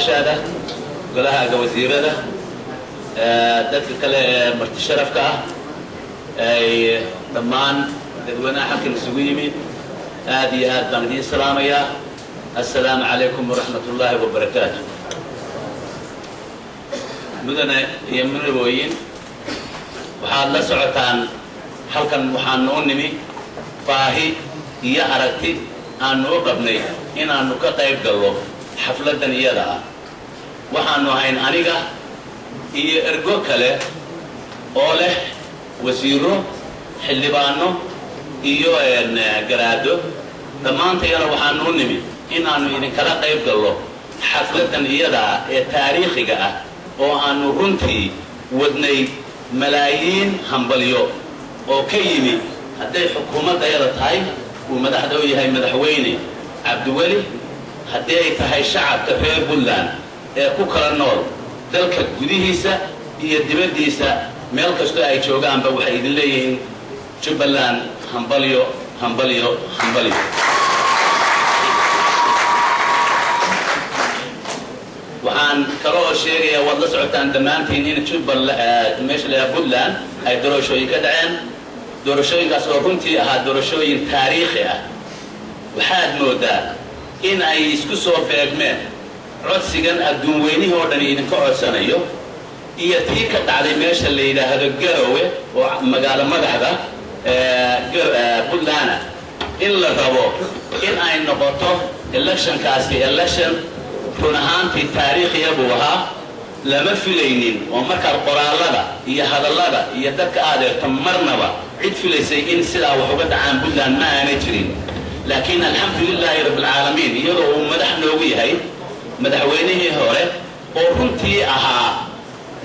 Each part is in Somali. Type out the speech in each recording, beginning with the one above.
Odayaashaada, golahaaga wasiirada, dadka kale ee marti sharafka ah, ay dhammaan dadweynaha halkan isugu yimi, aad iyo aad baan idiin salaamayaa. Assalaamu calaykum waraxmat ullaahi wabarakaatu. Mudane iyo mudabooyin, waxaad la socotaan halkan waxaan noo nimi baahi iyo aragti aanu u qabnay inaannu ka qayb gallo xafladdan iyada ah. Waxaanu ahayn aniga iyo ergo kale oo leh wasiiro, xildhibaano iyo garaado. Dhammaantayana waxaanu u nimi inaannu idinkala qayb gallo xafladdan iyada ah ee taariikhiga ah, oo aanu runtii wadnay malaayiin hambalyo oo ka yimi, hadday xukuumaddayada tahay uu madaxda u yahay Madaxweyne Cabdiweli, haddii ay tahay shacabka reer Puntland ee ku kala nool dalka gudihiisa iyo dibaddiisa, meel kastoo ay joogaanba, waxay idin leeyihiin Jubbaland hambalyo, hambalyo, hambalyo. Waxaan kaloo sheegayaa, waad la socotaan dhammaantiin, in Jubbaland, meesha la Puntland, ay doorashooyin ka dhaceen, doorashooyinkaas oo runtii ahaa doorashooyin taariikhi ah. Waxaad moodaa in ay isku soo beegmeen codsigan adduun weynihii oo dhan idinka codsanayo iyo tii ka dhacday meesha la yidhaahdo Garowe oo magaalo madaxda Puntland, in la rabo in ay noqoto electionkaasi election run ahaantii taariikhiya buu ahaa. Lama filaynin oo markaad qoraallada iyo hadallada iyo dadka aad eegto, marnaba cid filaysay in sidaa wax uga dhacaan Puntland ma aanay jirin. Laakiin alxamdu lilaahi rabbilcaalamiin, iyadoo uu madax noogu yahay madaxweynihii hore oo runtii ahaa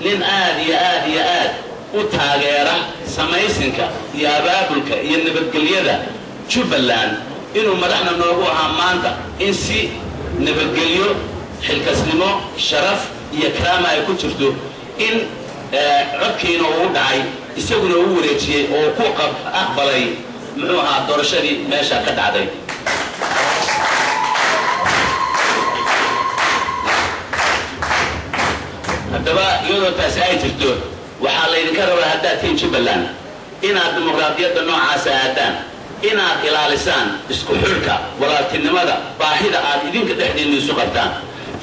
nin aad iyo aad iyo aad u taageera samaysinka iyo abaabulka iyo nabadgelyada Jubbaland, inuu madaxna noogu ahaa maanta, in si nabadgelyo, xilkasnimo, sharaf iyo karaama ay ku jirto in codkiina uu dhacay, isaguna uu wareejiyey oo ku aqbalay, muxuu ahaa, doorashadii meesha ka dhacday. Haddaba iyadoo taasi ay jirto, waxaa laydinka rabaa haddaad tihiin Jubbaland inaad dimuqraadiyadda noocaasa aadaan, inaad ilaalisaan isku xidhka, walaaltinimada, baahida aad idinka dhexdiinna isu qabtaan.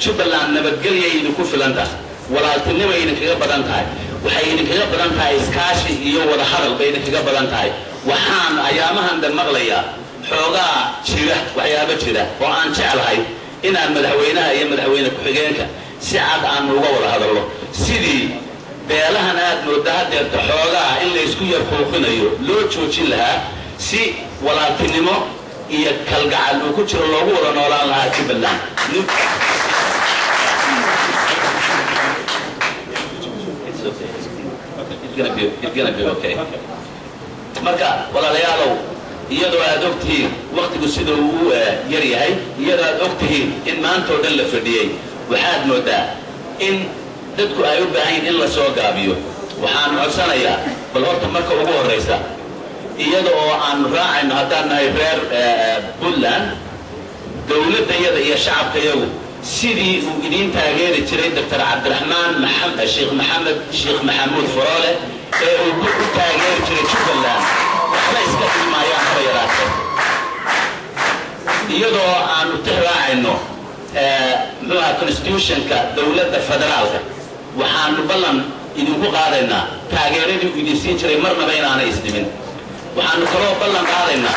Jubbaland nabadgelyay idinku filan tahay, walaaltinimay idinkaga badan tahay, waxay idinkaga badan tahay iskaashi iyo wada hadal bay idinkaga badan tahay. Waxaan ayaamahan dan maqlayaa xoogaa jira, waxyaabo jira oo aan jeclahay inaan madaxweynaha iyo madaxweyne ku-xigeenka si cad aanu uga wada hadallo, sidii beelahan aad mooda hadeerta xoogaa in laysku yar xuuqinayo loo joojin lahaa, si walaaltinimo iyo kalgacal uu ku jiro loogu wada noolaan lahaa Jubbaland. Marka walaalayaalow, iyadoo aad og tihiin waktigu sida uu u yar yahay, iyadoo aad og tihiin in maantao dhan la fadhiyey, waxaad moodaa in dadku ay u baahan yihin in la soo gaabiyo. Waxaan codsanayaa bal horta marka ugu horraysa, iyada oo aanu raacayno haddaan nahay reer Puntland, dawladdayada iyo shacabkayagu sidii uu idiin taageeri jiray Doctor Cabdiraxmaan Sheekh Maxamed Sheekh Maxamuud Faroole ee uu u taageeri jiray Jubbaland, waxba iska dhimi maayaan haba yaraatee. Iyadoo aanu tix raacayno, muxuu ahaa, constitutionka dowladda federaalka, waxaanu ballan idinku qaadaynaa taageeradii uu idin siin jiray marnaba inaanay isdhimin. Waxaanu kaloo ballan qaadaynaa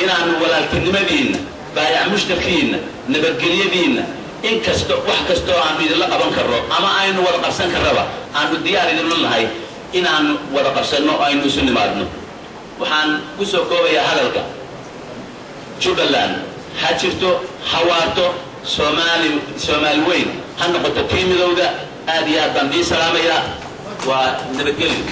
inaanu walaaltinimadiinna, baayac mushtarkiinna, nabadgelyadiinna, in kasto wax kastoo aanu idinla qaban karno ama aynu wada qabsan karraba aanu diyaar idinla nahay inaanu wada qabsanno oo aynu isu nimaadno. Waxaan ku soo koobayaa hadalka: Jubbaland ha jirto, ha waarto, Soomaali, Soomaali weyn ha noqoto tii midowda. Aad iyo aad baan idiin salaamayaa. Waa nabadgelyo.